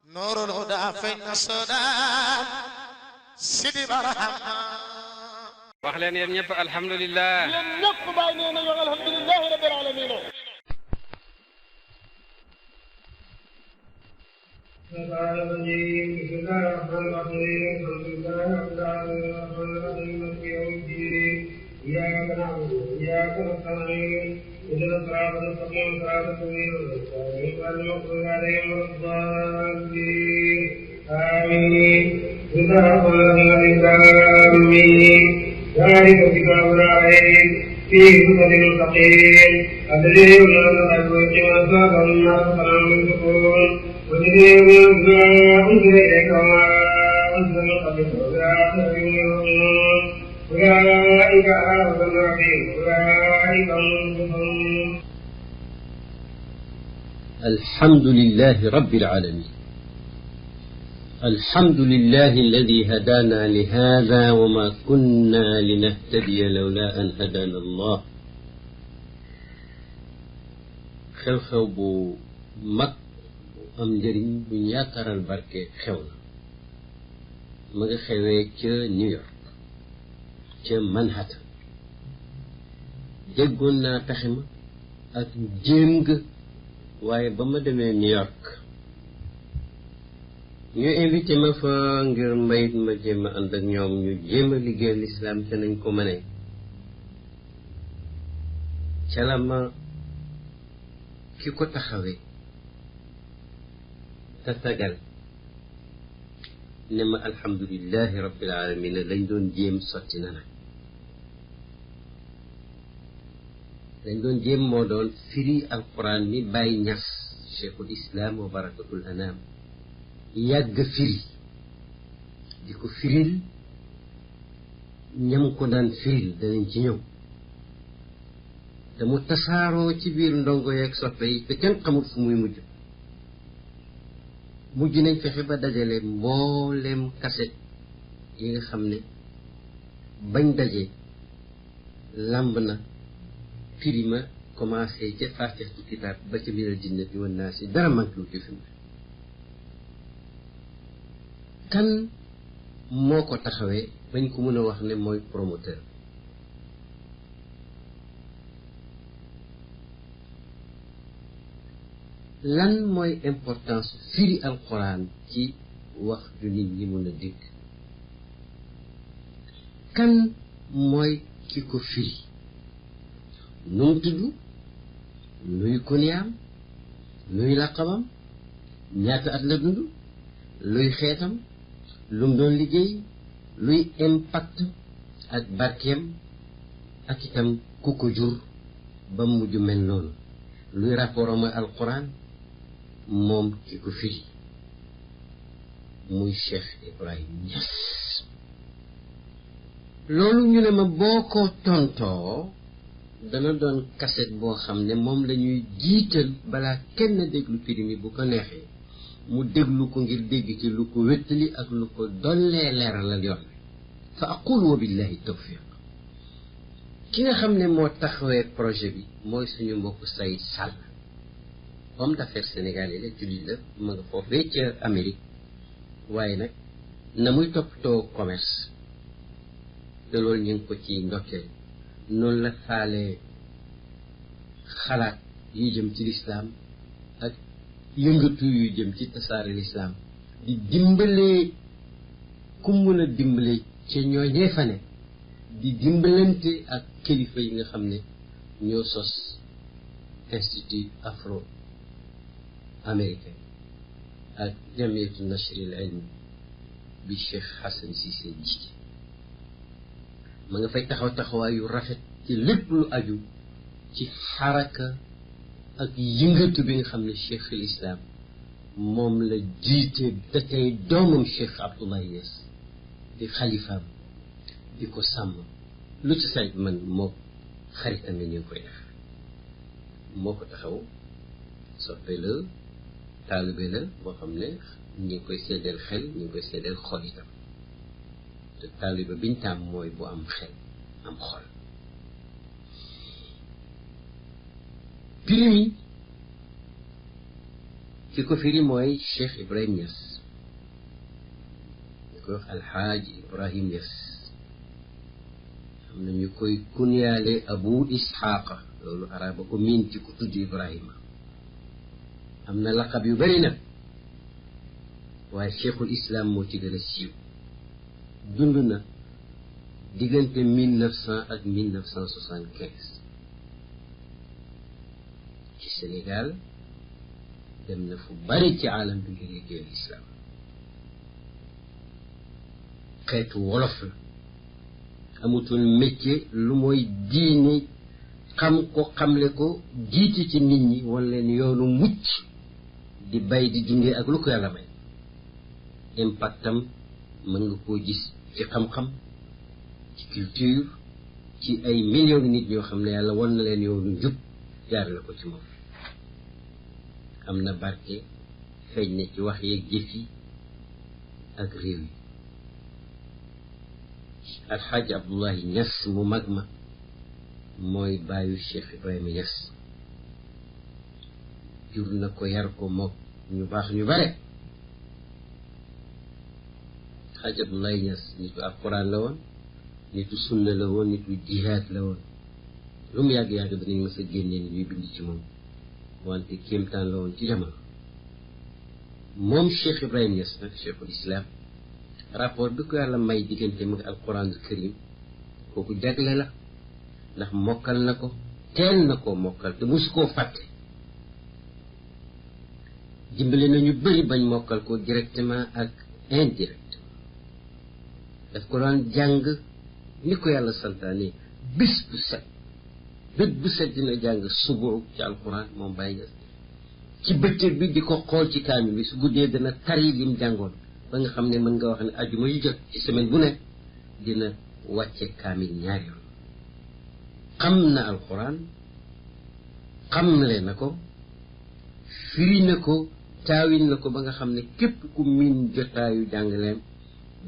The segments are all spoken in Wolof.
نور الهدى فين السودان سيدي برحمة wax leen yéen ñëpp alhamdulilah. yéen ñëpp bàyyi nee na yow alhamdulilah rabbil alamin. إياك نعبد وإياك نستعين اهدنا الصراط المستقيم صراط الذين أنعمت عليهم غير المغضوب عليهم ولا الضالين آمين صراط الذين آمين ذلك كتاب لا ريب فيه هدى للمتقين الذين يؤمنون بالغيب ويقيمون الصلاة ومما رزقناهم ينفقون والذين يؤمنون بما أنزل إليك وما أنزل من قبلك وبالآخرة هم يوقنون أولئك على هدى من ربهم أولئك هم المفلحون. الحمد لله رب العالمين. الحمد لله الذي هدانا لهذا وما كنا لنهتدي لولا أن هدانا الله. xew-xew bu mag bu am njëriñ bu ñu yaakaaral barke xew na ma nga xewee ca New York ca Manhattan. déggoon naa taxe ma ak jéem nga waaye ba ma demee New York ñu invité ma fa ngir mayit ma jéem a ànd ak ñoom ñu jéem a liggéey lislaam te nañ ko mënee ca la ma ki ko taxawee te tagal ne ma alhamdulillahi rabbil alamin lañ doon jéem sotti na nag lañ doon jéem moo doon firi alquran mi Baay Ñas cheikhul islam wa barakatul anam yàgg firi di ko firil ñam ko daan firil danañ ci ñëw te mu tasaaroo ci biir ndongo yeeg soppe yi te kenn xamul fu muy mujj nañ fexe ba dajale mboolem kaset yi nga xam ne bañ daje làmb na firi ma commencé ca faatixatu kitaab ba ca minal jinnati wan naasi dara manqué wu ci fi mu kan moo ko taxawee bañ ko mën a wax ne mooy promoteur lan mooy importance firi alquran ci wax ju nit ñi mën a dégg kan mooy ki ko firi nu mu tudd luy kuniyaam luy laqabam ñaata at la dund luy xeetam lu mu doon liggéey luy impact ak barkeem ak itam ku ko jur ba mujj mel noonu luy rapport mooy alquran moom ki ko firi muy Cheikh Ibrahim Niass. loolu ñu ne ma boo ko tontoo dana doon kaset boo xam ne moom lañuy jiital balaa kenn déglu firi mi bu ko neexee mu déglu ko ngir dégg ci lu ko wéttali ak lu ko dollee leeralal yoon fa aqul wa billahi tawfiq. ki nga xam ne moo taxawee projet bi mooy suñu mbokk Saïd Sall homme d'affaires sénégalais la jullit la ma nga foofee ca Amérique waaye nag na muy toppatoo commerce te loolu ñu ngi ko ci ndokkeel noonu la faalee xalaat yu jëm ci lislaam ak yëngatu yu jëm ci tasaare lislaam di dimbalee ku mun a dimbale ca ñooñee fa ne di dimbalante ak kilifa yi nga xam ne ñoo sos institut afro américain ak jamiyatu nashril ilm bi Cheikh Hassan Cissé jiite ma nga fay taxawaayu rafet ci lépp lu aju ci xaraka ak yëngatu bi nga xam ne cheikhul islam moom la jiite te tey doomam Cheikh Abdoulaye Niass di xalifaam di ko sàmm lu ci sayt man moo xaritam yi ñu ngi koy def moo ko taxaw soppe la taalibe la boo xam ne ñi ngi koy seddeel xel ñi ngi koy seddeel xol itam te taalibe biñ taam mooy bu am xel am xol. primi ki ko firi mooy Cheikh Ibrahim Niass ñu koy wax Alxaaj Ibrahim Niass am na ñu koy kunyaale Abu Isxaaqa loolu araba ko miin ci ku tudd Ibrahima am na laqab yu bari nag waaye cheikhul islam moo ci gën a siiw dund na diggante 1900 ak 1975 ci Sénégal dem na fu bari ci aalam bi ngir liggéeyal islam xeetu wolof la amutul métier lu mooy diine xam ko xamle ko jiite ci nit ñi wan leen yoonu mucc di bay di dundee ak lu ko yàlla may impactam mën nga koo gis ci xam-xam ci culture ci ay millions nit ñoo xam ne yàlla wan na leen yoonu njub jaar la ko ci moom am na barke feeñ na ci wax yeeg jëf yi ak réew yi alxaaji Abdullahi Niass mu mag ma mooy bàyyu Cheikh Ibrahima Niass jur na ko yar ko mook ñu baax ñu bare alxaaji Abdullahi Niass nitu alquran la woon nitu sunna la woon nitu jihaad la woon lu mu yàgg-yàgg danañ mës a génnee ni ñuy bind ci moom wante kéemtaan la woon ci jamono moom Cheikh Ibrahima Niass nag cheikhul islam rapport bi ko yàlla may diggante mag alquran karim kooku jagle la ndax mokkal na ko teel na koo mokkal te musu koo fàtte dimbali nañu bëri bañ mokkal ko directement ak indirectement daf ko daan jàng ni ko yàlla santaane bis bu set bët bu set dina jàng subu ci alquran moom bàyyi nga ci bëccëg bi di ko xool ci kaamil bi su guddee dana tari lim jàngoon ba nga xam ne mën nga wax ne ajuma yu jot ci semaine bu nekk dina wàcce kaamil ñaari yoon xam na alquran xamle na ko firi na ko taawil na ko ba nga xam ne képp ku miin jotaayu jàngaleem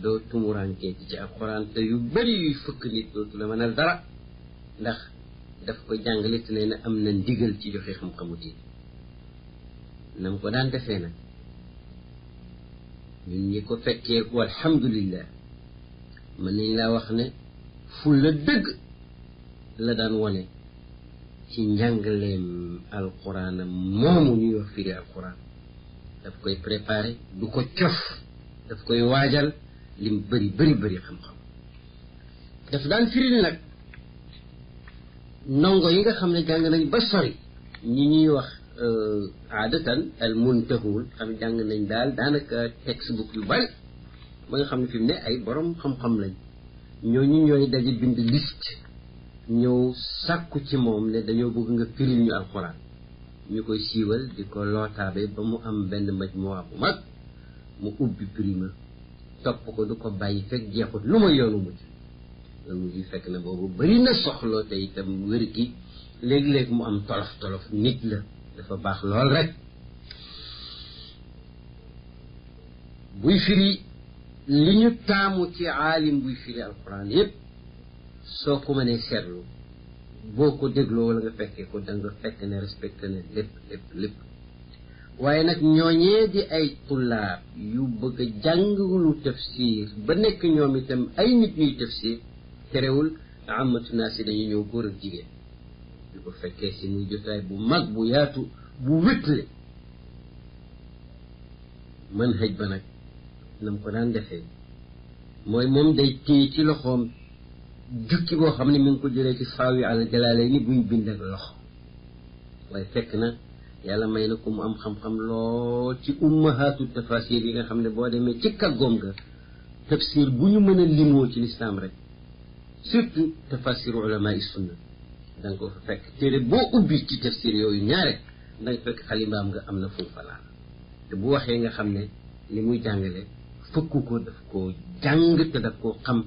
doo tumurankee ci alquran te yu bari yuy fëkk nit dootu la mënal dara ndax daf ko jàngale te nee na am na ndigal ci joxe xam-xamu diine nam ko daan defee nag ñun ñi ko fekkee ko alhamdulillah mën nañ laa wax ne ful la dëgg la daan wone ci njàngaleem alquranam moomu ñuy wax firi alquran daf koy préparé du ko cof daf koy waajal lim bëri bëri xam-xam daf daan firil nag ndongo yi nga xam ne jàng nañ ba sori ñi ñuy wax aadatan al muntahul xam jàng nañ daal daanaka textbook yu bari ba nga xam ne fi mu ne ay borom xam-xam lañ ñooñu ñooy daje bind liste ñëw sàkku ci moom ne dañoo bëgg nga firil ñu alxuraan ñu koy siiwal di ko lootaabe ba mu am benn maj mu bu mag mu ubbi prima topp ko du ko bàyyi fekk jeexut lu ma yoonu mujj loolu mujj fekk na boobu bari na soxloo te itam wér gi léeg-léeg mu am tolof nit la dafa baax lool rek buy firi li ñu taamu ci aalim buy firi alquran yépp soo ko mënee seetlu boo ko dégloo wala nga fekkee ko da nga fekk ne respecté ne lépp waaye nag ñooñee di ay tullaab yu bëgg a jàngulu tafsir ba nekk ñoom itam ay nit ñuy tafsir terewul amatu naa si dañu ñëw góor ak jigéen yu ko fekkee si muy jotaay bu mag bu yaatu bu wétle mën xëj ba nag nam ko daan defee mooy moom day téye ci loxoom jukki boo xam ne mi ngi ko jëlee ci faawi ala jalaale ni buñ bind ak loxo waaye fekk na yàlla may na ko mu am xam-xam lool ci ummahaatu tafasir yi nga xam ne boo demee ci kàggoom ga tafsir bu ñu mën a limoo ci lislaam rek surtout tafasiru ulama yi sunna da nga ko fa fekk téere boo ubbi ci tafsir yooyu ñaare da nga fekk xalimbaam nga am na fu fanaan te bu waxee nga xam ne li muy jàngale fëkku ko daf koo jàng te daf koo xam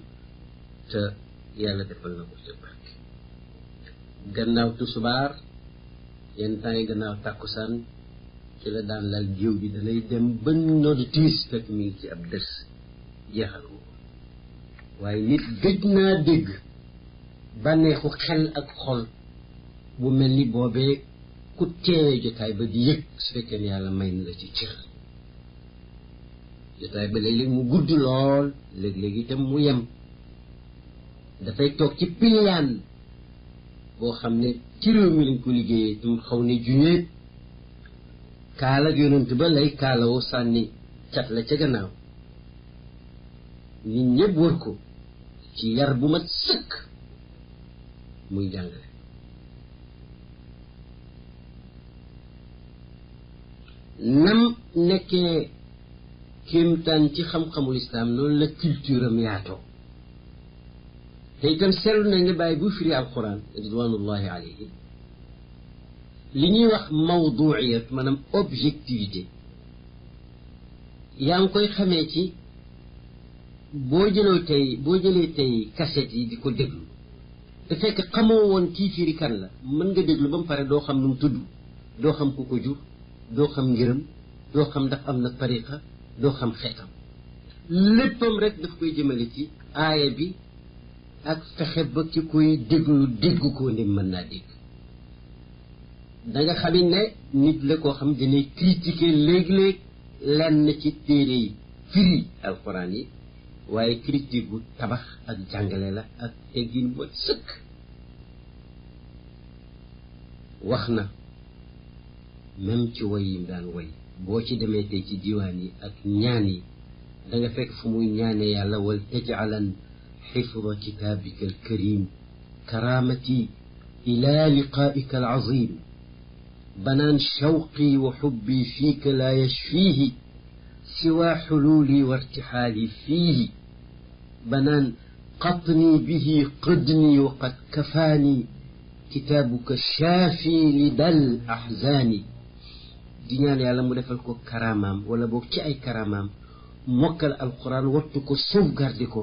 te yàlla defal na ko ci barke gannaaw tusubaar yenn temps yi gannaaw tàkkusaan ci la daan lal géew bi danay dem ba noddu timis fekk mi ngi ci ab dërs jeexal ko waaye nit gëj naa dégg bànneexu xel ak xol bu mel ni boobee ku teewee jotaay ba di yëg su fekkee ne yàlla may na la ci cër jotaay ba léeg-léeg mu gudd lool léeg-léeg itam mu yem dafay toog ci piliyaan boo xam ne ci réew mi lañ ko liggéeyee tam xaw ne juñeet kaala ak yonent ba lay kaalawoo sànni cat la ca gannaaw nit ñëpp wër ko ci yar bu mat sëkk muy jàngale nam nekkee kéemtaan ci xam-xamul islaam noonu la culture am yaatoo te itam seetlu nañ ne bàyyi bu firi alquran ridwanullahi alayhi li ñuy wax mawduiyat maanaam objectivité yaa ngi koy xamee ci boo jëlee tey cassette yi di ko déglu te fekk xamoo woon kii firi kan la mën nga déglu ba mu pare doo xam nu mu tudd doo xam ku ko jur doo xam ngërëm doo xam ndax am na tariqa doo xam xeetam léppam rek daf koy jëmale ci aaya bi ak fexe ba ki koy déglu dégg ko ne mën naa dégg da nga xam ne nit la koo xam dinay critiquer léeg-léeg lenn ci téere yi firi alquran yi waaye critique bu tabax ak jàngale la ak teggin ba sëkk wax na même ci woy yim daan woy boo ci demee tey ci diwaan yi ak ñaan yi da nga fekk fu muy ñaane yàlla wal tajcalan xifda kitaabika alkarim karaamati ila liqaa'ika alazim banaan shawqi wa xubbi fiika laa yashfiihi siwa xuluuli wa irtixaali fiihi banaan qatni bihi qadni wa qad kafaani kitaabuka shaafi li dal axzaani di ñaan yàlla mu defal ko karaamaam wala boog ci ay karaamaam mokkal alquran wattu ko sauvegarde ko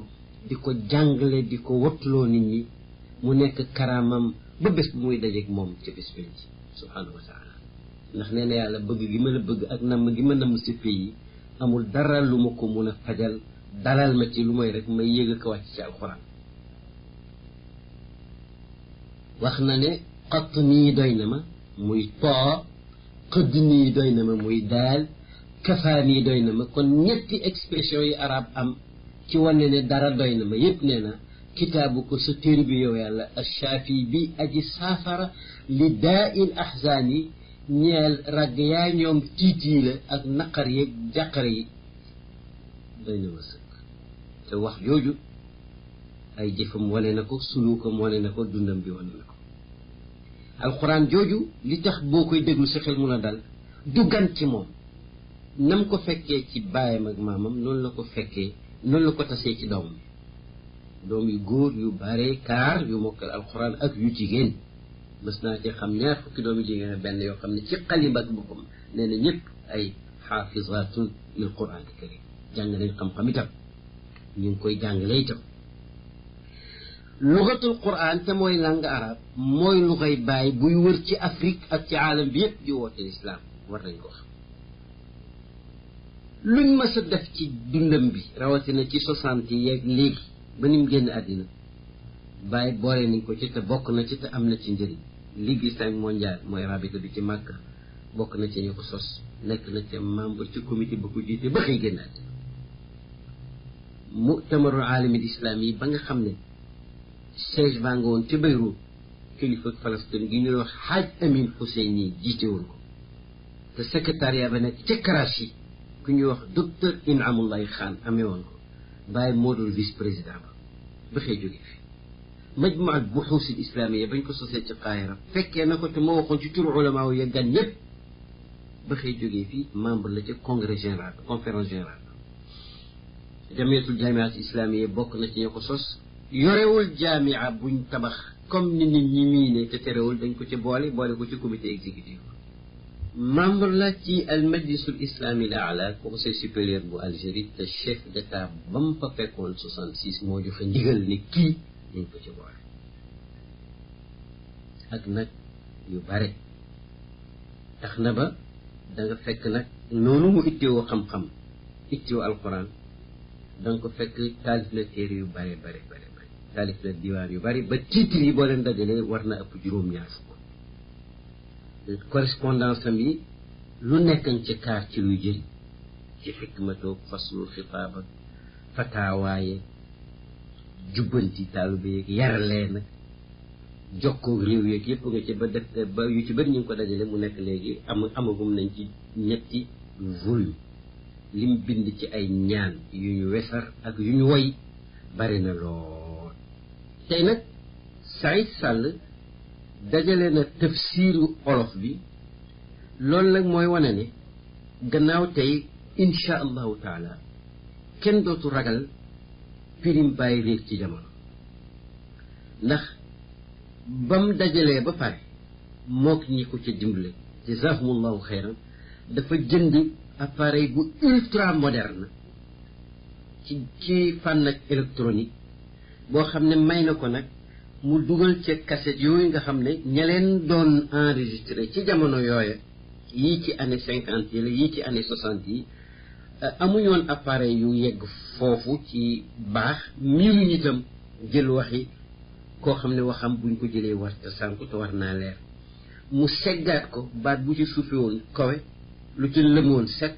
di ko jàngale di ko wattuloo nit ñi mu nekk karaamaam ba bés bu muy dajeeg moom ca bés penc subhaanahu wa taala ndax nee na yàlla bëgg gi ma la bëgg ak namm gi ma namm si pays amul dara lu ma ko mun a fajal dalal ma ci lu mooy rek may yéeg a ko wàcc ci alquran wax na ne xatt nii doy na ma muy too xëdd nii doy na ma muy daal kafaa nii doy na ma kon ñetti expression yi arab am ci wane ne dara doy na ma yépp nee na kitaabu ko sa téere bi yow yàlla ashaafi bi aji saafara li daa il ahzaan yi ñeel ragg yaa ñoom tiit yi la ak naqar yeeg jàqare yi doy na ma sëkk te wax jooju ay jëfam wane na ko suluukam wane na ko dundam bi wane na ko alquran jooju li tax boo koy déglu sa xel mun a dal du gan ci moom nam ko fekkee ci baayam ak maamam noonu la ko fekkee noonu la ko tasee ci doom yu góor yu bare kaar yu mokkal alquran ak yu jigéen mës naa ci xam ñaar fukki doomi jigéen benn yoo xam ne ci xalima ak boppam nee na ñëpp ay xaafisatun lil quran al karim jàng nañ xam-xam itam ñu ngi koy jàngale itam lugatul quran te mooy langue arabe mooy lugay baay buy wër ci Afrique ak ci aalam bi yëpp di woote lislaam war nañ ko xam luñ mës a def ci dundam bi rawatina ci 60 yi yeeg léegi ba ni mu génn àddina baay boole nañ ko ci te bokk na ci te am na ci njëriñ ligue islamique mondiale mooy rabita bi ci Màkka bokk na ci ñu ko sos nekk na ci membre ci comité ba ko jiite ba xëy génn àddina mu'tamarul aalamil islaami yi ba nga xam ne siège baa nga woon ci Beyrouth kilifa Palestine gi ñuy wax Haaj Amin Husseini jiite woon ko te secrétariat ba nekk ca Karachi ku ñuy wax docteur Inamullahi Khan amee woon ko bàyyi moo doon vice président ba xëy jóge fi majmaa al buxuus al islaamiya bañ ko sosee ci Qaahira fekkee na ko te moo waxoon ci turu ulama ya gan ñëpp ba xëy jógee fii membre la ca congrès général conférence générale jamiyatul jaamiat islamiya bokk na ci ñoo ko sos yorewul jaamia buñ tabax comme ni nit ñi miine te terewul dañ ko ci boole ko ci comité exécutif membre la ci al majlisul islami al aala conseil supérieur bu Algérie te chef d'état ba mu fa fekkoon 66 moo joxe ndigal ni kii nañ ko ci boole ak nag yu bare tax na ba da nga fekk nag noonu mu itteewoo xam-xam itteewoo alquran da nga ko fekk taalif na téere yu bare taalif na diwaan yu bari ba titre yi boo leen dajalee war na ëpp juróom-ñaar fukk correspondance am yi lu nekkan ci kaar ci luy jëriñ ci xikmatoog faslul xitaab ak fataawaaye jubbanti taalibe yeeg yarlee nag jokkoog réew yeeg yëpp nga ci ba def ba yu ci bëri ñu ngi ko dajale mu nekk léegi amagum nañ ci ñetti volume lim bind ci ay ñaan yu ñu wesar ak yu ñu woy bari na lool. tey nag Saïd Sall dajale na tafsiru olof bi loolu nag mooy wane ne gannaaw tey insha allahu taala kenn dootu ragal firim bàyyi réer ci jamono ndax bam dajalee ba pare mook ñi ko ca dimbale jazakumullahu xeyran dafa jënd appareil bu ultra moderne ci fànn ak électronique boo xam ne may na ko nag mu dugal ca cassette yooyu nga xam ne ña leen doon enregistré ci jamono yooya yii ci année 50 yi la yii ci année 60 yi amuñoon appareil yu yegg foofu ci baax miinuñ itam jël waxi koo xam ne waxam buñ ko jëlee war te sànku te war naa leer mu seggaat ko baat bu ci suufe woon kawe lu ci lëmoon set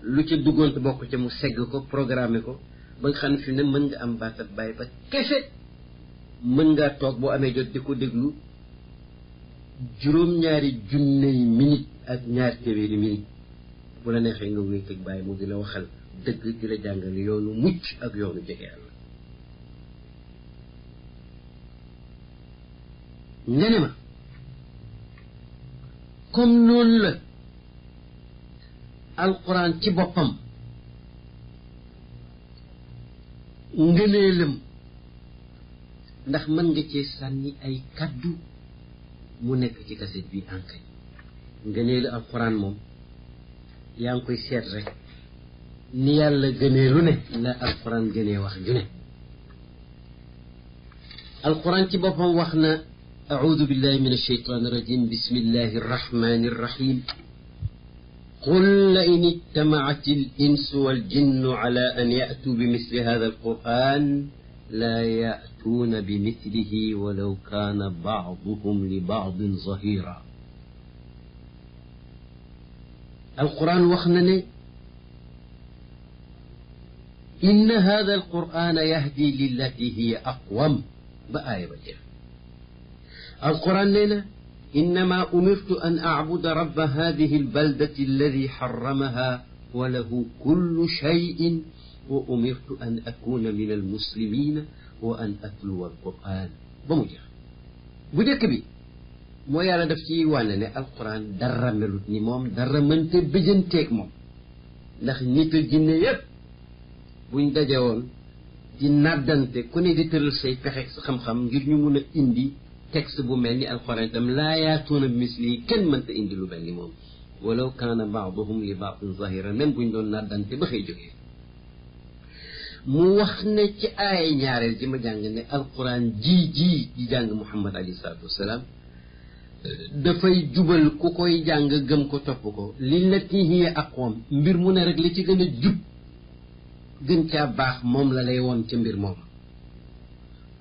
lu ci duggoon te bokk ca mu segg ko programmé ko ba nga xam ne fi ne mën nga am baat ak bàyyi ba kese mën ngaa toog boo amee jot di ko déglu juróom-ñaari junney minute ak ñaar téeméeri minute bu la neexee nga wéy teg bàyyi mu di la waxal dëgg di la jàngale yoonu mucc ak yoonu jege yàlla nga ne ma comme noonu la alquran ci boppam ngëneelam ndax mën nga cee sànni ay kaddu mu nekk ci kaset bi ankay ngëneelu alquran moom yaa ngi koy seet rek ni yàlla gënee lu ne la alquran gënee wax ju ne alquran ci boppam wax na أعوذ بالله من الشيطان الرجيم بسم الله الرحمن الرحيم قل لئن اجتمعت الإنس والجن على أن يأتوا بمثل هذا القرآن لا يأتون بمثله ولو كان بعضهم لبعض ظهيرا القرآن وخنني إن هذا القرآن يهدي للتي هي أقوم بآية بجر القرآن لنا إنما أمرت أن أعبد رب هذه البلدة الذي حرمها وله كل شيء وأمرت أن أكون من المسلمين وأن أتلو القرآن بمجر بدك بي مو يالا دفتي وانا القرآن در ملوت ني موم در منت بجنتك موم ndax nit jinne yépp buñ dajewoon di naddante ku ne di tëral say pexe sa xam-xam ngir ñu mun a indi texte bu mel ni alquran itam laa yaatuuna bi misli kenn mënta indi lu mel ni moom walaw kaana baaduhum li baadin zahira même buñ doon naddante ba xëy jógee mu wax ne ci aaya ñaareel ji ma jàng ne alquran ji di jàng muhammad alayhi salaatu wasalaam dafay jubal ku koy jàng gëm ko topp ko lillati hiya aqwam mbir mu ne rek li ci gën a jub gën caa baax moom la lay woon ca mbir moom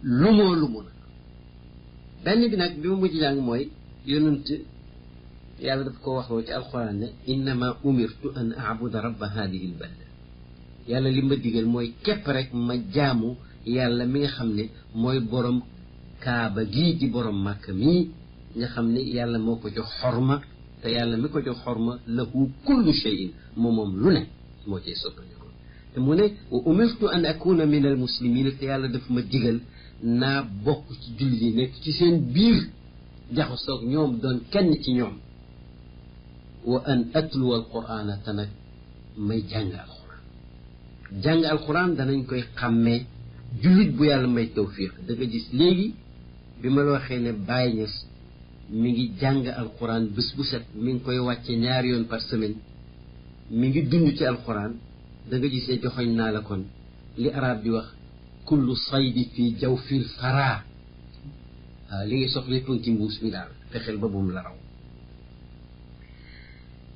lumoo lumu na benn bi nag bi ma mujj jàng mooy yonent yàlla daf ko waxoo ci alquran ne innama umirtu an a'buda rabba hadihi albalda yàlla li ma digal mooy képp rek ma jaamu yàlla mi nga xam ne mooy borom kaaba gii di borom màkk mii nga xam ne yàlla moo ko jox xorma te yàlla mi ko jox xorma lahu kullu shay'in moom lu ne moo cay soppandiku te mu ne wa umirtu an akuna min al muslimin te yàlla daf ma digal naa bokk ci jullit yi nekk ci seen biir jaxasoog ñoom doon kenn ci ñoom wa an atluwa alqur'ana te nag may jàng alquran jàng alquran danañ koy xàmmee jullit bu yàlla may tawfiq da nga gis léegi bi ma la waxee ne Baye Niass mi ngi jàng alquran bés bu set mi ngi koy wàcce ñaari yoon par semaine mi ngi dund ci alquran da nga gis ne joxoñ naa la kon li arab di wax kullu saydi fii jawfil fara waaw li ngay soxla yëpp ci mbuus mi daal fexeel ba bum la raw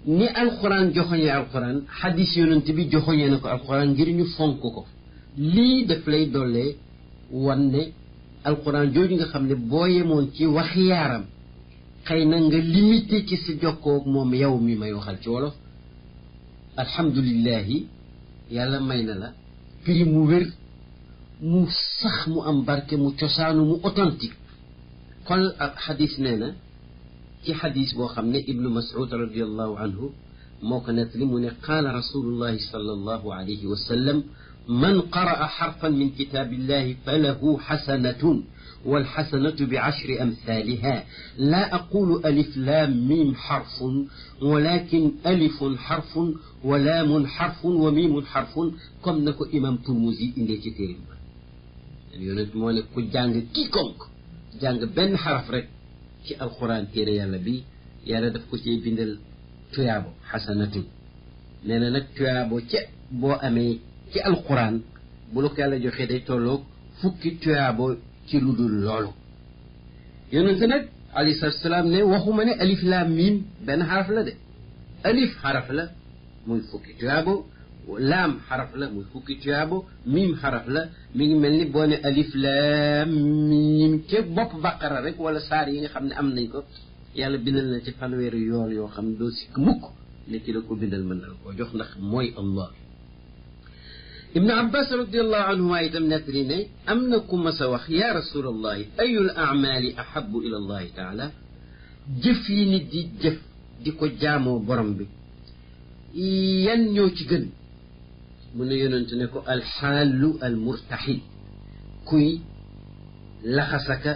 ni alquran joxoñee alquran xadis yonent bi joxoñee na ko alquran ngir ñu fonk ko lii daf lay dollee wan ne alquran jooju nga xam ne boo yemoon ci wax yaaram xëy na nga limité ci sa jokkoog moom yow mi may waxal ci wolof alhamdulillahi yàlla may na la prix mu wér mu sax mu am barke mu cosaanu mu authentique kon ak xadis nee na ci xadis boo xam ne ibnu mas'ud radiallahu anhu moo ko nettali mu ne qaala rasulullahi sallallahu alayhi wa sallam man qaraa xarfan min kitaabillahi falahu xasanatun والحسنة بعشر أمثالها لا أقول ألف لام ميم حرف ولكن ألف حرف ولام حرف وميم حرف كم نكو إمام ترمذي إندي ci téere bi yonent moo ne ku jàng quiconque jàng benn xaraf rek ci alquran téere yàlla bi yàlla daf ko cee bindal tuyaabo xasanatun nee na nag tuyaabo ca boo amee ci alquran bu la ko yàlla joxee day tolloog fukki tuyaabo ci lu dul loolu yonente nag alayhi salaatu salaam ne waxuma ne alif laam miim benn xaraf la de alif xaraf la muy fukki tuyaabo laam xaraf la muy fukki tuyaabo miim xaraf la mi ngi mel ni boo ne alif laam miim ca bopp baqara rek wala saar yi nga xam ne am nañ ko yàlla bindal na ci fanweeri yool yoo xam ne doo sikk mukk ne ci la ko bindal mën na la koo jox ndax mooy Allah ibnu abbas radiallahu anhuma itam nettali ne am na ku mas a wax ya rasulallahi ayul amali ahabu ila allahi taala jëf yi nit di jëf di ko jaamoo borom bi yan ñoo ci gën mu ne yonent ne ko alxaalu almurtaxil kuy laxasaka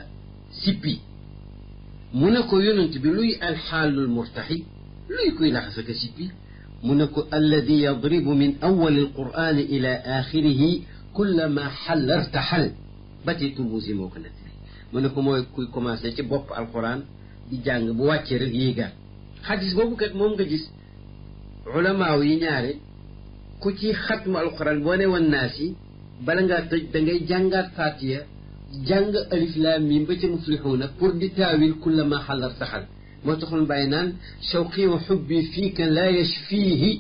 sippi mu ne ko yonent bi luy alxaalu almurtaxil luy kuy laxasaka sippi mu ne ko alladi yadribu min awali alqur'ani ila axirihi kullama xal irtaxal ba tey Turmusi moo ko nettali mu ne ko mooy kuy commencé ci bopp alquran di jàng bu wàccee rek yéegaat xadis boobu kat moom nga gis ulamaaw yi ñaare ku ci xatmu alquran boo ne woon naas yi bala ngaa tëj da ngay jàngaat fatiya jàng alif laam miim ba ca muflixuuna pour di taawil kullama xal irtaxal moo taxoon bàyyi naan shawqi wa xubbi fiika laa yashfiihi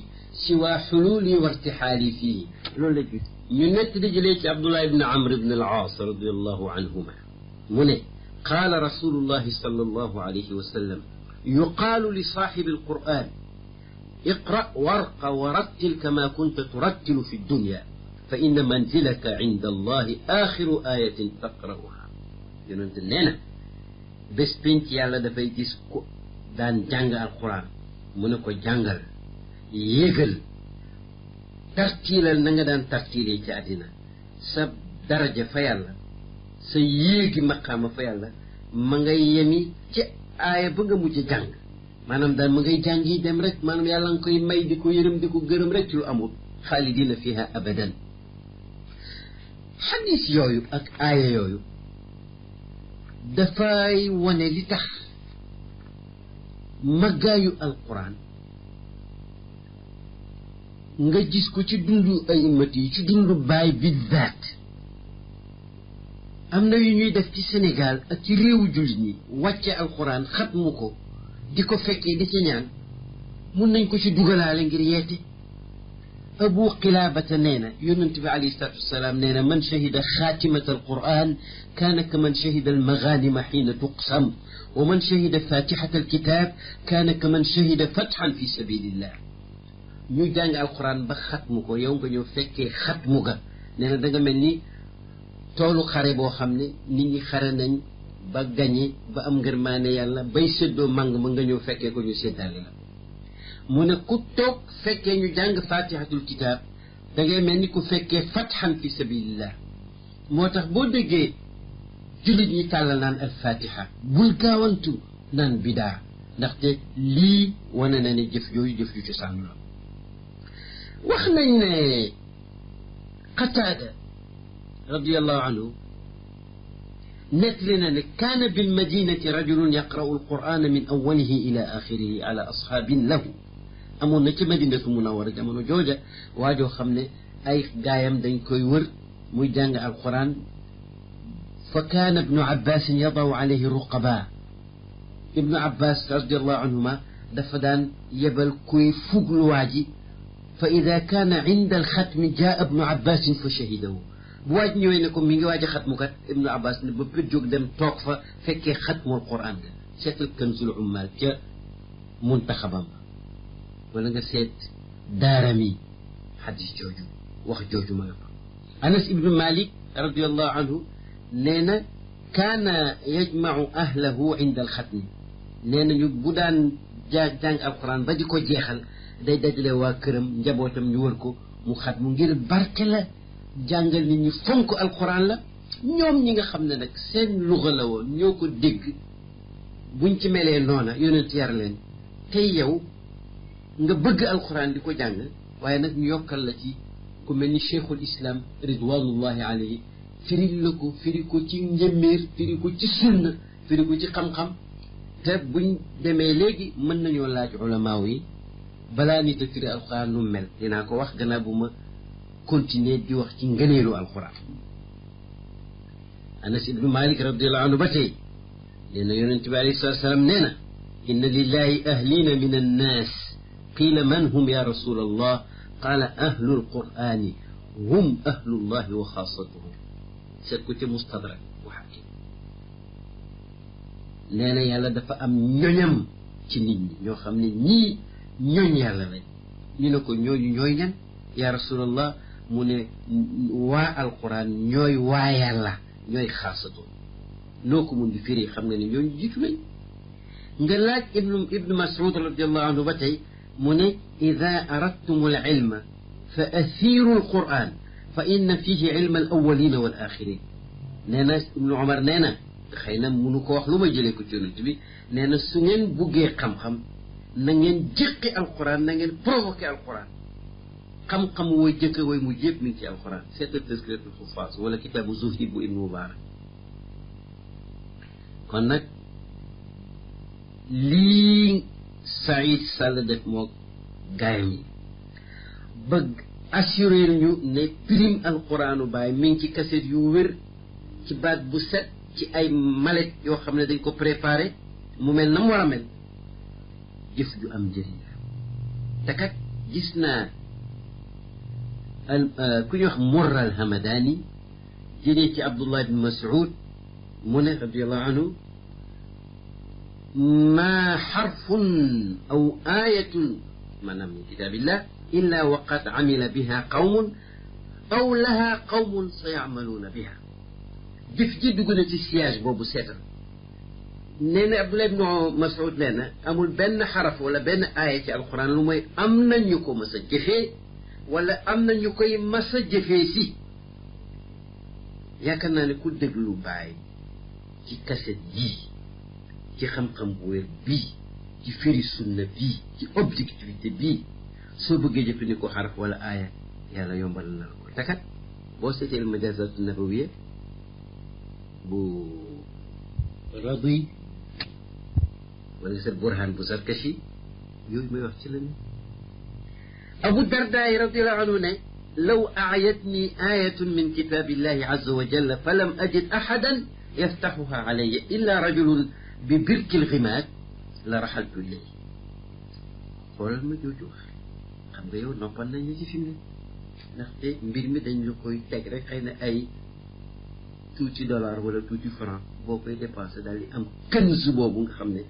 siwa xuluuli wa irtixaali fiihi loolu la gis ñu nekk di jëlee ci Abdullah ibn Amr ibn al-Aas radiallahu anhuma mu ne qaala rasulullahi sallallahu alayhi wa sallam yuqaalu li saaxibi alquran iqra warqa wa rattil kama kunta turattilu fi dunya fa inna manzilaka inda allahi axiru ayatin taqra'uha yonente nee na bés pénc yàlla dafay gis ko daan jàng alquran mu ne ko jàngal yéegal tartiilal na nga daan tartiilee ci àddina sa daraja fa yàlla sa yéegi maqaama fa yàlla ma ngay yemi ci aaya ba nga mujj jàng maanaam daal ma ngay jàng yi dem rek maanaam yàlla nga koy may di ko yërëm di ko gërëm rek ci lu amul xaalidina fiha abadan xadis yooyu ak aaya yooyu dafay wane li tax màggaayu alquran nga gis ko ci dundu ay immat yi ci dundu baay bi zaat am na yu ñuy def ci Sénégal ak ci réewu jullit ñi wàcce alquran xatmu ko di ko fekkee di ci ñaan mun nañ ko ci dugalaale ngir yeete abu qilaabata nee na yonent bi alayhi salaatu wasalaam nee na man shahida xaatimata alquran kaana ka man shahida almaganima xiina tuqsam wa man shahida fatixata alkitab kaana ka man shahida fatxan fi sabilillah ñu jàng alquran ba xatmu ko yow nga ñëw fekkee xatmu ga nee na da nga mel ni toolu xare boo xam ne nit ñi xare nañ ba gañe ba am ngërmaane yàlla bay séddoo màng ma nga ñëw fekkee ko ñu séddale la mu ne ku toog fekkee ñu jàng fatihatul kitab da ngay mel ni ku fekkee fatxan fi sabilillah moo tax boo déggee jullit ñi tàllal naan al fatiha bul gaawantu naan bidaa ndaxte lii wane na ne jëf yooyu jëf yu cosaan la wax nañ ne Qataada radiyallahu anhu nettali na ne kaana bil madinati rajulun yaqra'u alqur'ana min awwalihi ila axirihi ala asxaabin lahu amoon na ci madinatu munawwara jamono jooja waajoo xam ne ay gaayam dañ koy wër muy jàng alquran fa kaana ibnu abbasin yadaw alayhi ruqaba ibnu abbas radiallahu anhuma dafa daan yebal kuy fugluwaa ji fa ida kaana inda alxatmi jaa ibnu abbasin fa shahidahu bu waaj ñëwee ne ko mi ngi waaj a xatmu kat ibnu abbas ne ba pét jóg dem toog fa fekkee xatmul quran ga seetal kanzul ummal ca muntaxabam wala nga seet daarami xadis jooju wax jooju ma nga fa anas ibnu malik radiallahu anhu nee na kaana yajmacu ahlahu inda alxatmi nee na ñu bu daan jàng alquran ba di ko jeexal day dajale waa këram njabootam ñu wër ko mu xat mu ngir barke la jàngal nit ñi fonk alquran la ñoom ñi nga xam ne nag seen luxa la woon ñoo ko dégg buñ ci melee noona yonent yar leen tey yow nga bëgg alquran di ko jàng waaye nag ñu yokkal la ci ku mel ni cheikhul islam ridwanullahi alayhi firil la ko firi ko ci njëmméer firi ko ci sunna firi ko ci xam-xam te buñ demee léegi mën nañoo laaj ulamaaw yi balaa nit a firi alquran nu mel dinaa ko wax gannaaw bu ma continuer di wax ci ngëneelu alquran anas ibnu malik radiallahu anhu ba tey nee na yonent bi alayhi salatu salaam nee na inna lillahi ahlina min annaas qiila man hum ya rasul allah qaala ahlu alqurani hum ahlullahi wa xaasatuhum seet ko ca mustadrak wa hakim nee na yàlla dafa am ñoñam ci nit ñi ñoo xam ne ñii ñooñ yàlla lañ ñu ne ko ñooñu ñooy ñan ya rasulallah mu ne waa alquran ñooy waa yàlla ñooy xaasatoon noo ko mun di firi xam nga ne ñooñu jiitu lañ nga laaj ibnu mas'ud radiallahu anhu ba tey mu ne ida aradtum al ilma fa athiru alquran fa inna fihi ilma al awalina wal axirin nee na ibnu omar nee na xëy na munu ko wax lu ma jëlee ko ci yonent bi nee na su ngeen buggee xam-xam na ngeen jëqi alquran na ngeen provoqué alquran xam-xam wooy jëkk wooy mu jépp mi ngi ci alquran seetal tazkiratul xufaas wala kitaabu zuhdi bu ibnu mubarak kon nag lii Saïd Sall def moo gaayam yi bëgg assuré ñu ne prime alquranu baay mi ngi ci kaset yu wér ci baat bu set ci ay malet yoo xam ne dañ ko préparé mu mel na mu war a mel jëf ju am njëriñ la te kat gis naa ku ñuy wax Murra al Hamadani jëlee ci Abdullah ibn Mas'ud mu ne radiallahu anhu maa xarfun aw ayatun maanaam min kitaabillah illa waqad amila biha qawmun aw laha qawmun sa yacmaluuna biha jëf ji dugg na ci siège boobu seetal nee na Abdullah ibn Mas'ud nee na amul benn xaraf wala benn aaya ci alquran lu mooy am na ñu ko mas a jëfee wala am na ñu koy mas a jëfee si yaakaar naa ne ku déglu bàyyi ci kaset yii ci xam-xam bu wér bii ci firi sunna bii ci objectivité bii soo bëggee jëfandikoo xaraf wala aaya yàlla yombal na la ko te kat boo seetee majazatu nabawiya bu Radi wala seet Burhan bu Zarkashi yooyu may wax ci la ne Abu Darda radiallahu anhu ne law aayatni ayatun min kitabillahi azza wa jalla falam ajid ahadan yaftaxuha alayya illa rajulun bi birkil ximaat la raxaltu lii xoolal ma jooju wax xam nga yow noppal nañ la ci fi mu ne ndaxte mbir mi dañ la koy teg rek xëy na ay tuuti dollar wala tuuti franc boo koy dépensé daal di am kënz boobu nga xam ne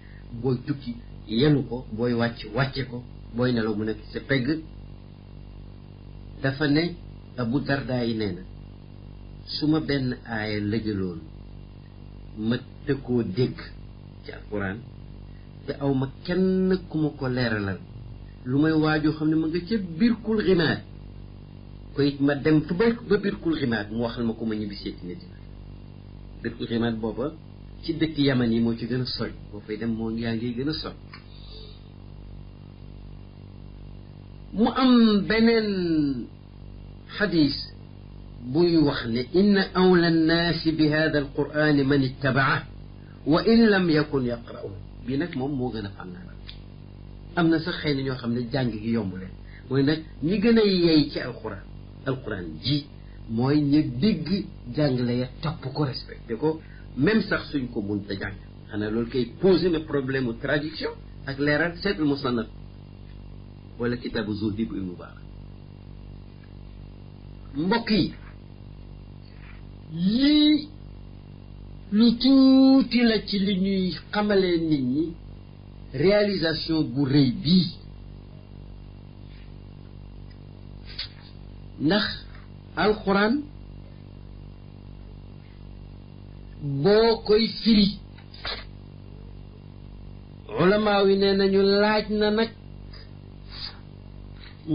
booy tukki yenu ko booy wàcce ko booy nelaw mu nekk sa pegg dafa ne Abu Darda yi nee na su ma benn aaya lëjaloon ma tëkkoo dégg ci alquran te aw ma kenn ku ma ko leeralal lu may waajoo xam ne ma nga ca birkul ximaat koy ma dem fa ba birkul ximaat mu waxal ma ko ma ñibbi seeti nit birkul ximaat booba ci dëkk yaman yi moo ci gën a sori boo fay dem moo yaa ngi gën a sori mu am beneen xadis buy wax ne inna awla nnaasi bi hada alqurani man ittabaa wa in lam yakun yaqra'u bii nag moom moo gën a fànnaa am na sax xëy na ñoo xam ne jàng gi yomb leen mooy nag ñi gën a yey ci alquran ji mooy ñu dégg jàngale ya topp ko respecté ko même sax suñ ko mun te jàng xanaa loolu kay posé na problème u traduction ak leeral seetul musannaf wala kitaabu zuhdi bu ibnu mubarak mbokk yi lii lu tuuti la ci li ñuy xamalee nit ñi réalisation bu rëy bii ndax alxuraan boo koy firi ulamaa yi nee nañu laaj na nag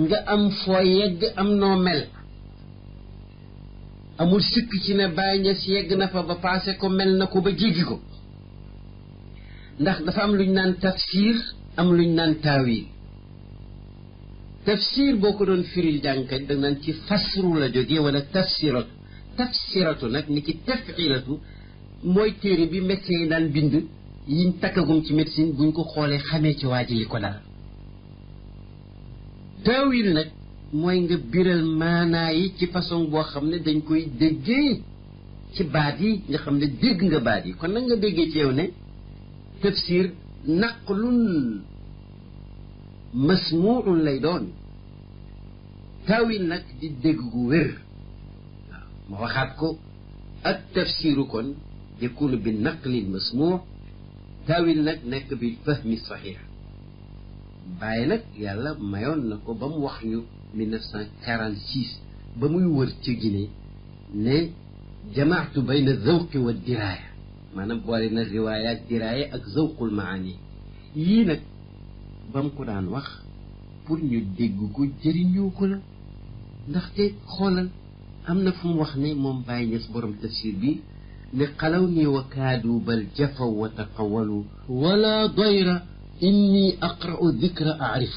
nga am foo yegg am noo mel amul sikk ci ne Baay Ñas yegg na fa ba paase ko mel na ko ba jéggi ko ndax dafa am luñ naan tafsir am luñ naan taawil tafsir boo ko doon firil jàngkat da naan ci fasru la jógee wala tafsiratu nag ni ki tafilatu mooy téere bi médecin yi daan bind yiñ takkagum ci médecine buñ ko xoolee xamee ci waa ji li ko dal taawil nag mooy nga biral maanaa yi ci façon boo xam ne dañ koy déggee ci baat yi nga xam ne dégg nga baat yi kon nag nga déggee ci yow ne tafsir naqlun masmuun lay doon taawil nag di dégg gu wér waaw ma waxaat ko ak tafsiru kon yakunu bi naqlil masmuu taawil nag nekk bi fahmi saxiix bàyyi nag yàlla mayoon na ko ba mu wax ñu 1946 ba muy wër ci Guinée ne jamaatu bayna zawqi wa diraaya maanaam boole na riwaaya ak diraaya ak zawqul maani yii nag ba mu ko daan wax pour ñu dégg ko jëriñoo ko la ndaxte xoolal am na fu mu wax ne moom Baay Ñas borom tafsir bi ne xalaw nii wa kaadu bal jafaw wa taqawalu wala doyra inni aqra'u dikra aarif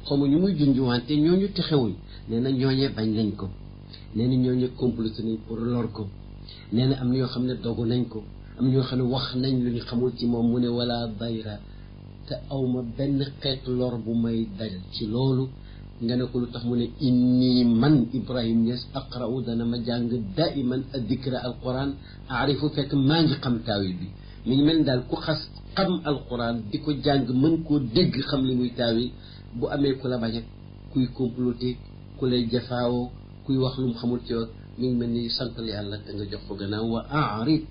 xamu ñu muy junjuwante ñooñu texewuñ nee na ñooñee bañ nañ ko nee na ñooñee comploté nañ pour lor ko nee na am na yoo xam ne dogu nañ ko am na ñoo xam ne wax nañ lu ñu xamul ci moom mu ne wala dayra te awma benn xeetu lor bu may dal ci loolu nga ne ko lu tax mu ne inni man Ibrahim Niass aqra'u dana ma jàng daiman adikra alquran aarifu fekk maa ngi xam taawil bi mi ngi mel ni daal ku xas xam alquran di ko jàng mën koo dégg xam li muy taawil bu amee ku la bañ ak kuy comploté ku lay jafaawoo kuy wax lu mu xamul ci wax mi ngi mel ni santal yàlla te nga jox ko gannaaw wa a'rid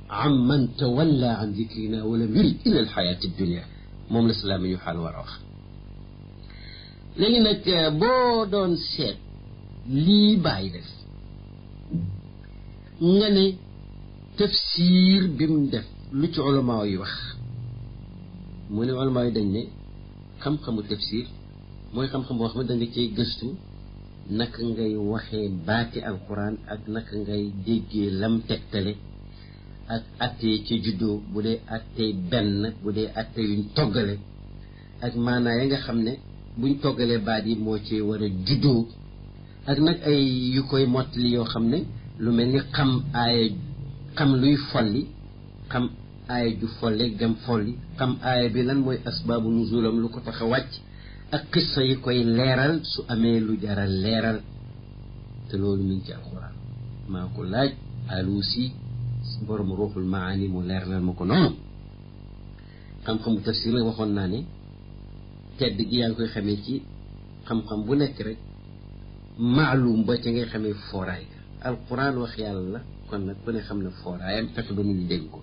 an man tawalla an dikrina wala yurid ila alxayaati dunia moom la salaam ñu xaal war a wax léegi nag boo doon seet lii bàyyi def nga ne tafsir bi mu def lu ci ulamaa yi wax mu ne ulamaa yi dañ ne xam-xamu tafsir mooy xam-xam boo xam ne da nga cay gëstu naka ngay waxee baati alquran ak naka ngay déggee lam tegtale ak attee ci juddoo bu dee attee benn bu dee atte yuñ toggale ak maanaa ya nga xam ne buñ toggalee baat yi moo ci war a juddoo ak nag ay yu koy mottali yoo xam ne lu mel ni xam luy folli xam aaya ju folle gam folli xam aaya bi lan mooy asbaabu nuzulam lu ko tax a wàcc ak qissa yi koy leeral su amee lu jaral leeral te loolu mi ngi ci alquran maa ko laaj alusi borom ruuxul maani mu leeralal ma ko noonu xam-xamu tafsir la waxoon naa ne tedd gi yaa ngi koy xamee ci xam-xam bu nekk rek maalum ba ca ngay xamee fooraay ga alquran wax yàlla la kon nag ku ne xam na fooraayam fexe ba nit ñi dégg ko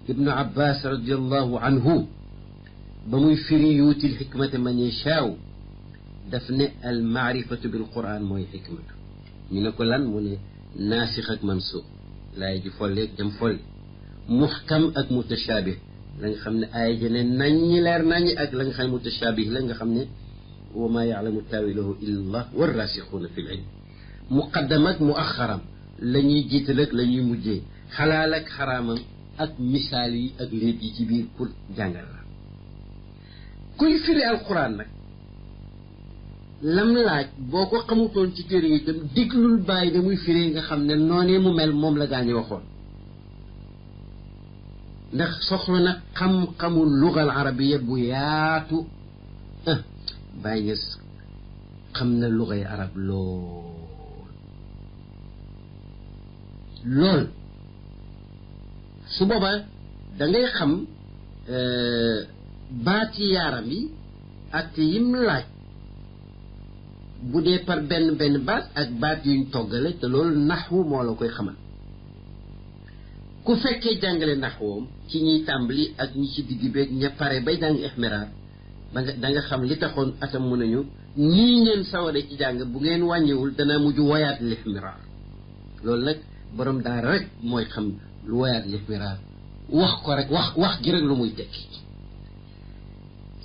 ibnu abbas radiallahu anhu ba muy firi yuutil xikmata man yashaaw daf ne al maarifatu bil quran mooy xikmatu ñu ne ko lan mu ne naasix ak mansuux laay ji folleeg jam folli muxkam ak mutashaabih la nga xam ne aaya ji ne naññi leer naññi ak la nga xam ne mutashaabih la nga xam ne wa maa yaalamu taawilahu illa allah warraasixuuna fi l ilm muqaddam ak muaxaram la ñuy jiital ak la ñuy mujjee xalaal ak xaraamam ak misaal yi ak léeb yi ci biir pour jàngal la kuy firi alquran nag lam laaj boo ko xamutoon ci téere yi itam déglul bàyyi da muy firi nga xam ne noonee mu mel moom la gaañu waxoon ndax soxla na xam-xamu lugal arabiya bu yaatu bàyyi nga xam na lugay arab lool su boobaa da ngay xam baati yaaram yi ak yim laaj bu dee par benn baat ak baat yuñ toggale te loolu naxwu moo la koy xamal ku fekkee jàngale naxwoom ci ñiy tàmbali ak ñi ci digg beeg ña pare bay jàng ixmiraar da nga xam li taxoon atam mu nañu ñii ngeen saware ci jàng bu ngeen wàññiwul dana mujj woyaat lixmiraar loolu nag borom daara rek mooy xam lu woyaat lixmiraar wax ko rek wax gi rek lu muy tekki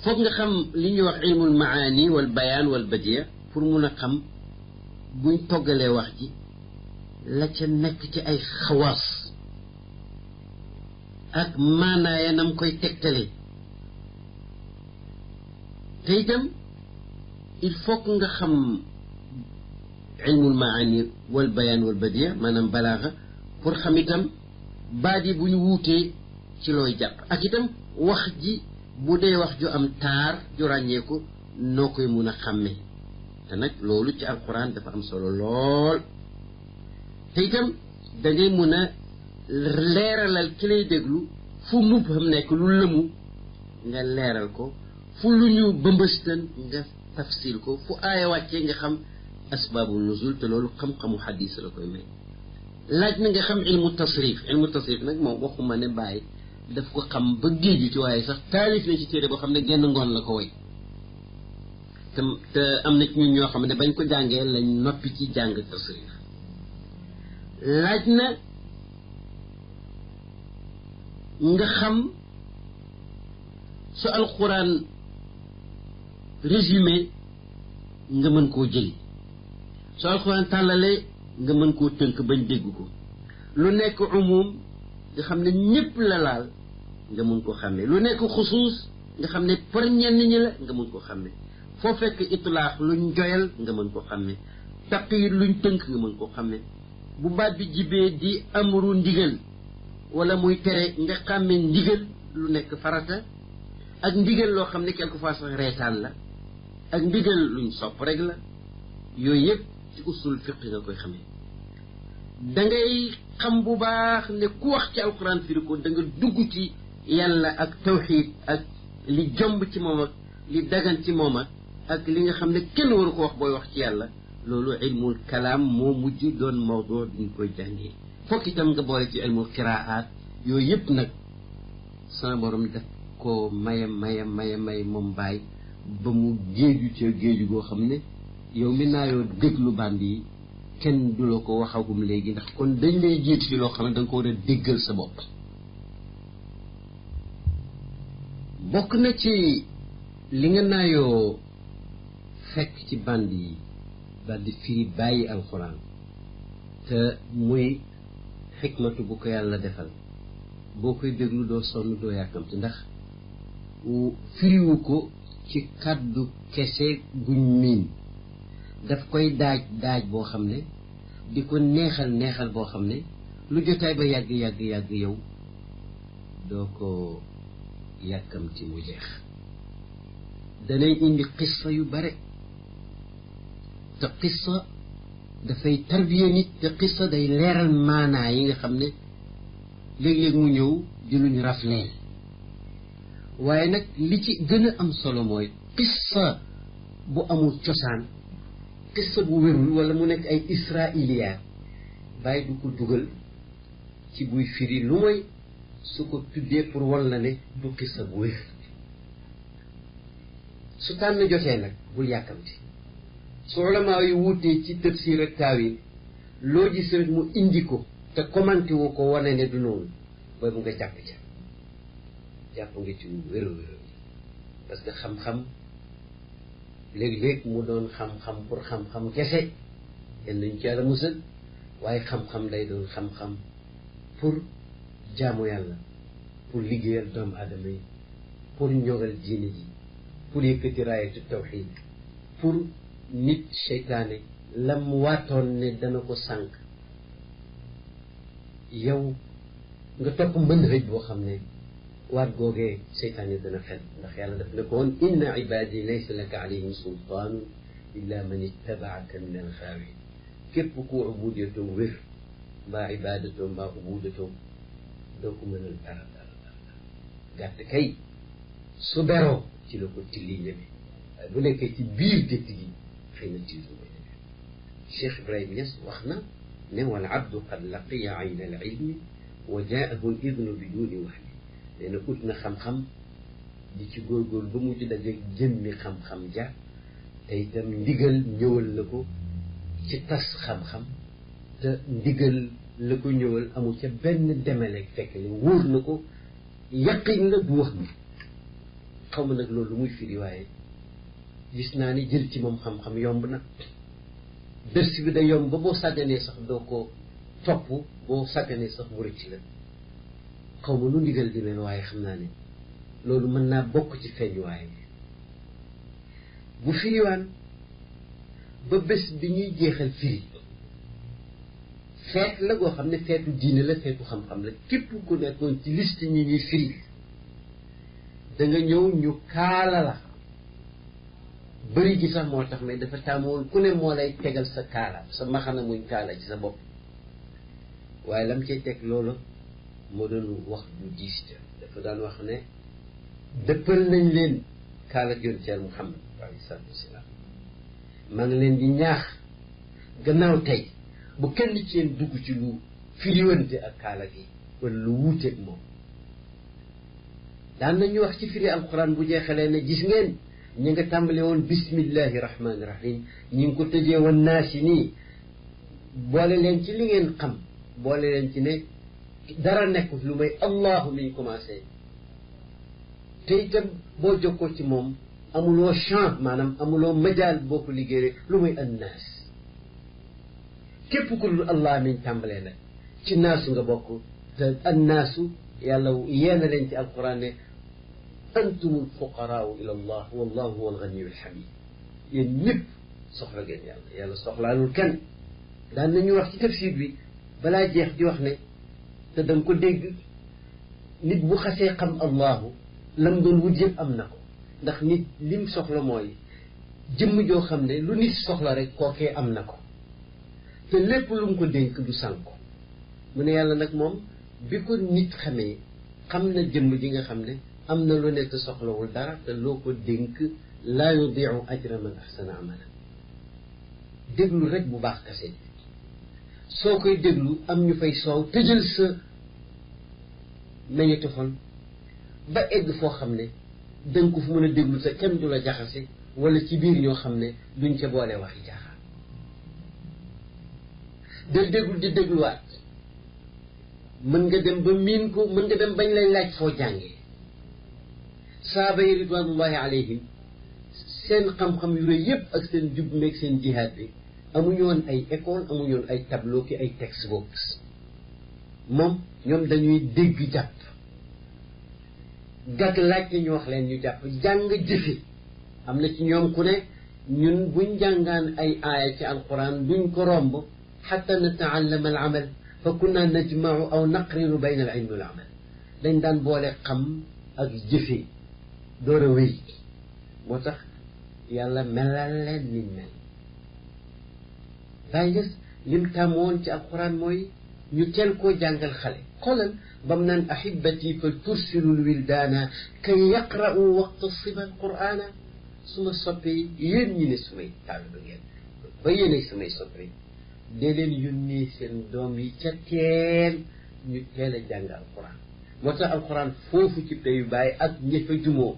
foog nga xam li ñuy wax ilmul maani wal bayaan wal badiya pour mun a xam buñ toggalee wax ji la ca nekk ci ay xawaas ak maanaaya nam koy tegtale te itam il faut que nga xam ilmul maani wal bayaan wal badiya maanaam balaaxa pour xam itam baat yi bu ñu wuutee ci looy jàpp ak itam wax ji bu dee wax ju am taar ju ràññeeku noo koy mun a xàmmee te nag loolu ci alquran dafa am solo lool te itam da ngay mun a leeralal ki lay déglu fu mubham nekk lu lëmu nga leeral ko fu lu ñu bëmbëstan nga tafsil ko fu aaya wàccee nga xam asbaabu nuzul te loolu xam-xamu xadis la koy may laaj na nga xam ilmu tasrif nag moom waxuma ne bàyyi daf ko xam ba géeju ci waaye sax taalif na ci téere boo xam ne genn ngoon la ko way te am na ci ñun ñoo xam ne bañ ko jàngee lañ noppi ci jàng tasrif laaj na nga xam su alxuraan résumé nga mën koo jëli su alxuraan tàllalee nga mën koo tënk bañ dégg ko lu nekk umum nga xam ne ñépp la laal nga mën koo xàmmee lu nekk xusuus nga xam ne par ñenn ñi la nga mën koo xàmmee foo fekk itlaax luñ joyal nga mën koo xàmmee taqyid luñ tënk nga mën koo xàmmee bu baat bi jibee di amru ndigal wala muy tere nga xàmmee ndigal lu nekk farata ak ndigal loo xam ne quelquefois sax reetaan la ak ndigal luñ sopp rek la yooyu yëpp ci usul fiq nga koy xamee da ngay xam bu baax ne ku wax ci alquran firi ko da nga dugg ci yàlla ak tawxid ak li jomb ci moom ak li dagan ci moom ak li nga xam ne kenn waru ko wax booy wax ci yàlla loolu ilmul kalaam moo mujj doon mawdu bi ñu koy jàngee fokk itam nga boole ci ilmul qiraat yooyu yëpp nag sama borom def ko maye moom bàyyi ba mu géeju ca géeju goo xam ne yow mi naayoo déglu band yi kenn du la ko waxagum léegi ndax kon dañ lay jiitu ci loo xam ne da nga ko war a déggal sa bopp bokk na ci li nga naayoo fekk ci band yi bandi firi bàyyi alxuraan te muy xikmatu bu ko yàlla defal boo koy déglu doo sonn doo yàkkamti ndax firiwu ko ci kàddu kese guñ miin daf koy daaj boo xam ne di ko neexal boo xam ne lu jotaay ba yàgg yow doo ko yàkkamti mu jeex danay indi qissa yu bare te qissa dafay tarbiya nit te qissa day leeral maanaa yi nga xam ne léeg-léeg mu ñëw di luñ rafleel waaye nag li ci gën a am solo mooy qissa bu amul cosaan qissa bu wérul wala mu nekk ay israiliyaat bàyyi du ko dugal ci buy firi lu mooy su ko tuddee pour wan la ne du qissa bu wér su tànn jotee nag bul yàkkamti su ulamaa yu wuutee ci tafsir ak taawil loo gis rek mu indi ko te commenté wu ko wane ne du noonu boobu nga jàpp nga ci wér parce que xam-xam léeg-léeg mu doon xam-xam pour xam-xam kese yenn nañ ci yàlla musal waaye xam-xam day doon xam-xam pour jaamu yàlla pour liggéeyal doomu aadama yi pour ñogal diine ji pour yëkkati raayatu tawxiid pour nit seytaane lam waatoon ne dana ko sànq yow nga topp mbënd xëj boo xam ne waat googee seytaane dana fen ndax yàlla daf ne ko woon inna ibaadi laysa laka alayhim sultaanu illa man ittabaaka min alxaawin képp ku ubudiyatoom wér mbaa ibaadatoom mbaa ubudatoom doo ko mënal dara gàtt kay su beroo ci la ko tilli ñeme waaye bu nekkee ci biir gétt gi xëy na tilli ko ñeme Cheikh Ibrahima Niass wax na ne wal abdu qad laqiya ayna al ilmi wa jaahu al idnu bi duni wahyi nee na ut na xam-xam di ci góorgóor ba mu ci dajeeg jëmmi xam-xam ja te itam ndigal ñëwal na ko ci tas xam-xam te ndigal la ko ñëwal amul ca benn demeleeg fekk ne wóor na ko yaqin la du wax bi xaw ma nag loolu lu muy firi waaye gis naa ni jël ci moom xam-xam yomb na dërs bi da yomb ba boo sàgganee sax doo ko topp boo sàgganee sax mu rëcc la xaw ma lu ndigal di mel waaye xam naa ne loolu mën naa bokk ci feeñuwaay bu firiwaan ba bés bi ñuy jeexal firi feet la goo xam ne feetu diine la feetu xam-xam la képp ku nekkoon ci liste ñi ñuy firi da nga ñëw ñu kaala la bëri gi sax moo tax mais dafa tàmmoon ku ne moo lay tegal sa kaala sa maxana muñ kaala ci sa bopp waaye lam cay teg loolu moo doon wax du diis ca dafa daan wax ne dëppal nañ leen kaala yoon ceer Muhammad alayhi salaatu wasalaam maa ngi leen di ñaax gannaaw tey bu kenn ci yéen dugg ci lu firiwante ak kaala gi wala lu wuuteeg moom daan nañu wax ci firi alquran bu jeexalee ne gis ngeen ñi nga tàmbale woon bismillahi rahmaani rahim ñi ngi ko tëjee woon naasi nii boole leen ci li ngeen xam boole leen ci ne dara nekkul lu may allahu mi ñu commencé te itam boo jokkoo ci moom amuloo champ maanaam amuloo majaal boo ko liggéeyee lu muy annaas képp ku dul allah mi ñu tàmbalee nag ci naasu nga bokk te annaasu yàlla yeena leen ci alquran ne antumul fuqaraau ila allah wallahu huwa alganiyu alhamid yéen ñëpp soxla ngeen yàlla yàlla soxlaalul kenn daan nañu wax ci tafsir bi balaa jeex di wax ne te da nga ko dégg nit bu xasee xam allahu lam doon wut yëpp am na ko ndax nit lim soxla mooy jëmm joo xam ne lu nit soxla rek kookee am na ko te lépp lu mu ko dénk du sànko mu ne yàlla nag moom bi ko nit xamee xam na jëmm ji nga xam ne am na lu nekk soxlawul dara te loo ko dénk laa yudiu ajra man ahsana amala déglu rek bu baax kase soo koy déglu am ñu fay soow tëjal sa magnétophone ba egg foo xam ne danga ko fu mën a déglu te kenn du la jaxase wala ci biir ñoo xam ne duñ ca boole waxi jaaxaan da déglu di dégluwaat mën nga dem ba miin ko mën nga dem bañ lay laaj foo jàngee saaba yi ridwanullahi alayhim seen xam-xam yu rëy yëpp ak seen jub meeg seen jihaad bi amuñu woon ay école amuñu woon ay tableau ki ay textbooks moom ñoom dañuy dégg jàpp gàgg laajte ñu wax leen ñu jàpp jàng jëfe am na ci ñoom ku ne ñun buñ jàngaan ay aaya ci alquran duñ ko romb xatta nataallama al amal fa kunna najmau aw naqrinu bayna al ilmi wal amal dañ daan boole xam ak jëfe door a wéy moo tax yàlla melal leen niñ mel bàyyi gës lim tàmmoon ci alquran mooy ñu teel koo jàngal xale xoolal ba mu naan ahibati fa tursilul wildaana kay yaqra'u waqta siba alqur'ana su ma soppee yéen ñi ne sumay taalibe ngeen ba yéene samay soppee dee leen yónnee seen doom yi ca teel ñu teel a jàng alquran moo tax alquran foofu ci payu bàyyi ak ñëfa jumoo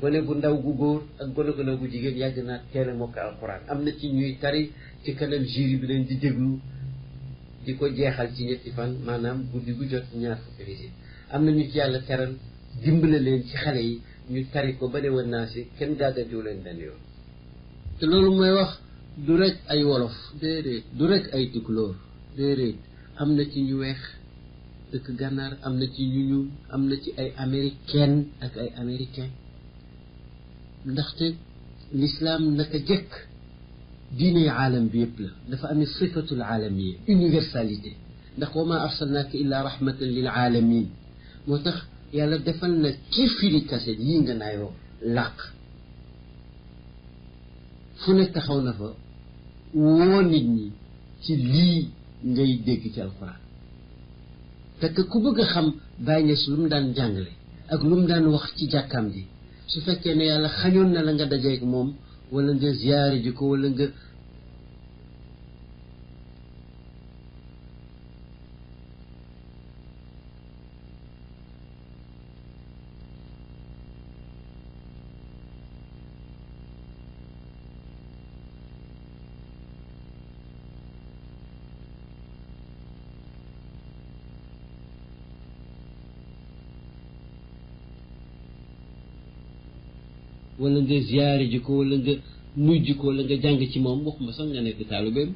gone gu ndaw gu góor ak gone gu ndaw gu jigéen yàgg naa teel a mokk alquran am na ci ñuy tari ci kanam jury bi leen di déglu di ko jeexal ci ñetti fan maanaam guddi gu jot ñaar fukki visite am na ñu ci yàlla teral dimbale leen ci xale yi ñu tari ko ba ne woon naa si kenn gàggantiwu leen benn yoon te loolu mooy wax du rek ay wolof déedéet du rek ay tukulóor déedéet am na ci ñu weex dëkk gànnaar am na ci ñu ñuul am na ci ay américaine ak ay américain ndaxte l'islam naka jëkk diine aalam bi yëpp la dafa amee sifatul aalamiya universalité ndax wa ma arsalnaaka illa rahmatan lil aalamin moo tax yàlla defal na ci firi kaset yii nga naayoo làq fu ne taxaw na fa woo nit ñi ci lii ngay dégg ci alquran te ku bëgg a xam Baay Ñas lu mu daan jàngale ak lu mu daan wax ci jàkkaam ji su fekkee ne yàlla xañoon na la nga dajeeg moom wala nga ziyaare ji ko wala nga wala nga ziyaare ji ko wala nga nujj ko wala nga jàng ci moom waxuma sax nga nekk taalibeem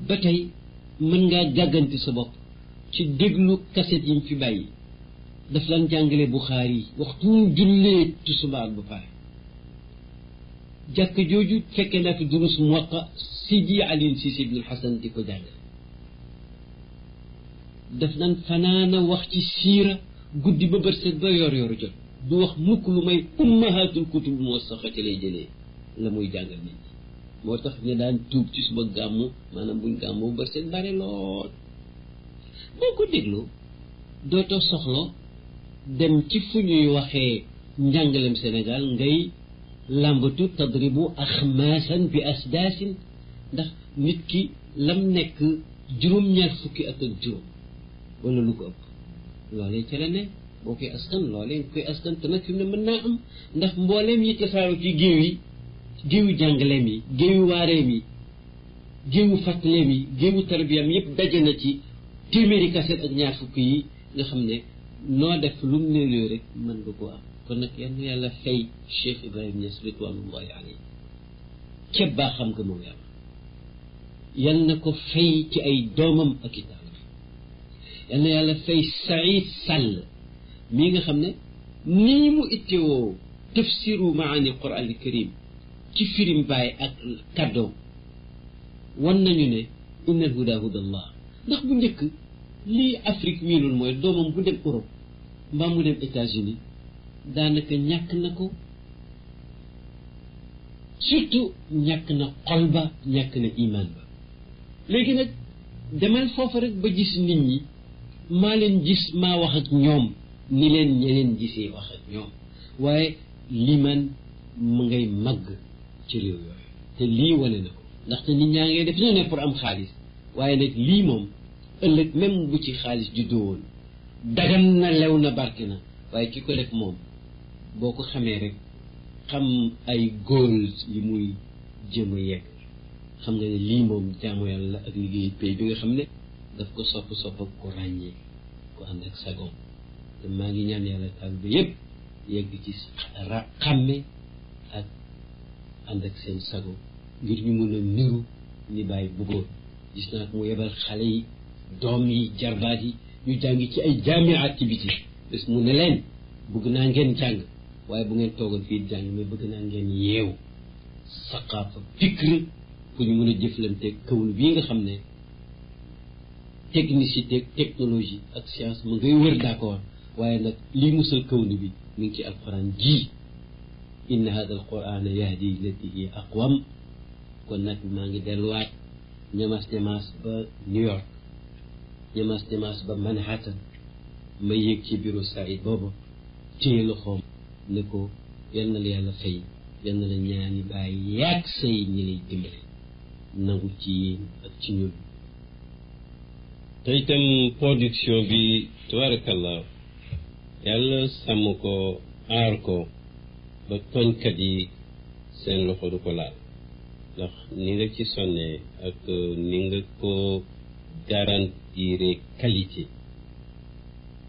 ba tey mën ngaa gàgganti sa bopp ci déglu kaset yi mu fi bàyyi daf daan jàngale Buxaari waxtu ñu jullee tusubaar ba pare jàkk jooju fekkee naa fi durus Muwatta Sidi Ali Cissé ibn Hasan di ko jàngale daf daan fanaana wax ci siira guddi ba bët set ba yor yoru jot du wax mukk lu may ummahatul kutub moo saxati lay jëlee la muy jàngal nit ñi moo tax ñu daan tuub ci suba gàmmu maanaam buñ gàmmu ba bët set bare lool boo ko dégloo dootoo soxla dem ci fu ñuy waxee njàngalem Sénégal ngay làmbatu tadribu axmaasan bi asdaasin ndax nit ki lam nekk juróom-ñaar fukki at ak juróom wala lu ko ëpp loolee ca la ne boo koy askan loolee nga koy askan te nag fi mu ne mën naa am ndax mbooleem yi tasaaroo ci géewu jàngaleem yi géewu waareem yi géewu fàttaleem yi géewu tarbiyam yëpp daje na ci téeméeri kaset ak ñaar fukk yi nga xam ne noo def lu mu néew rek mën nga ko am kon nag yal na yàlla fay Cheikh Ibrahima Niass ridwanullahi alayhi ca baaxam nga moom yàlla yal na ko fay ci ay doomam ak i taal yal na yàlla fay Saïd Sall mii nga xam ne nii mu ittewoo tafsiru maani Quran al Karim ci firim baay ak kàddoom wan nañu ne inna al huda hudallah ndax bu njëkk lii Afrique miinul mooy doomam bu dem Europe mbaa mu dem États-Unis daanaka ñàkk na ko surtout ñàkk na xol ba ñàkk na iman ba léegi nag demal foofa rek ba gis nit ñi maa leen gis maa wax ak ñoom ni leen ñeneen gisee wax ak ñoom waaye liman mu ngay màgg ci réew yooyu te lii wane na ko ndaxte nit ñaa ngay def ñoo ne pour am xaalis waaye nag lii moom ëllëg même bu ci xaalis juddoo woon dagan na lew na barke na waaye ki ko def moom boo ko xamee rek xam ay goals yi muy jëm a yegg xam nga ne lii moom jaamu yàlla ak liggéey pay bi nga xam ne daf ko sopp ak ko ràññee ko ànd ak sagoom te maa ngi ñaan yàlla taal ba yëpp yegg ci xàmme ak ànd ak seen sago ngir ñu mun a niru ni bàyyi bëggoon gis naa ko mu yebal xale yi doom yi jarbaat yi ñu jàngi ci ay jaamiaat ci biti bés mu ne leen bëgg naa ngeen jàng waaye bu ngeen toogal fii jàng mais bëgg naa ngeen yeew saqaafa fikr pour ñu mën a jëflante kawlu bii nga xam ne technicité technologie ak science mu ngay wër d'accord waaye nag lii musal kawlu bi mu ngi ci alquran ji inna hada alquran yahdi lati hi aqwam kon nag maa ngi delluwaat ñamas ba New York ñamas ba Manhattan ma yéeg ci bureau Saïd booba téye loxoom ne ko yal na la yàlla fay yal na la ñaani bàyyi yaag say ñi lay dimbale nangu ci yéen ak ci ñun te itam production bi tabarakallah yàlla sàmm ko aar ko ba tooñkat yi seen loxo du ko laal ndax ni nga ci sonnee ak ni nga ko garantir qualité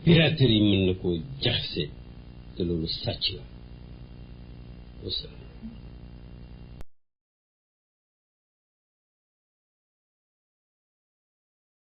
piraterie mën na ko jaxase te loolu sàcc la.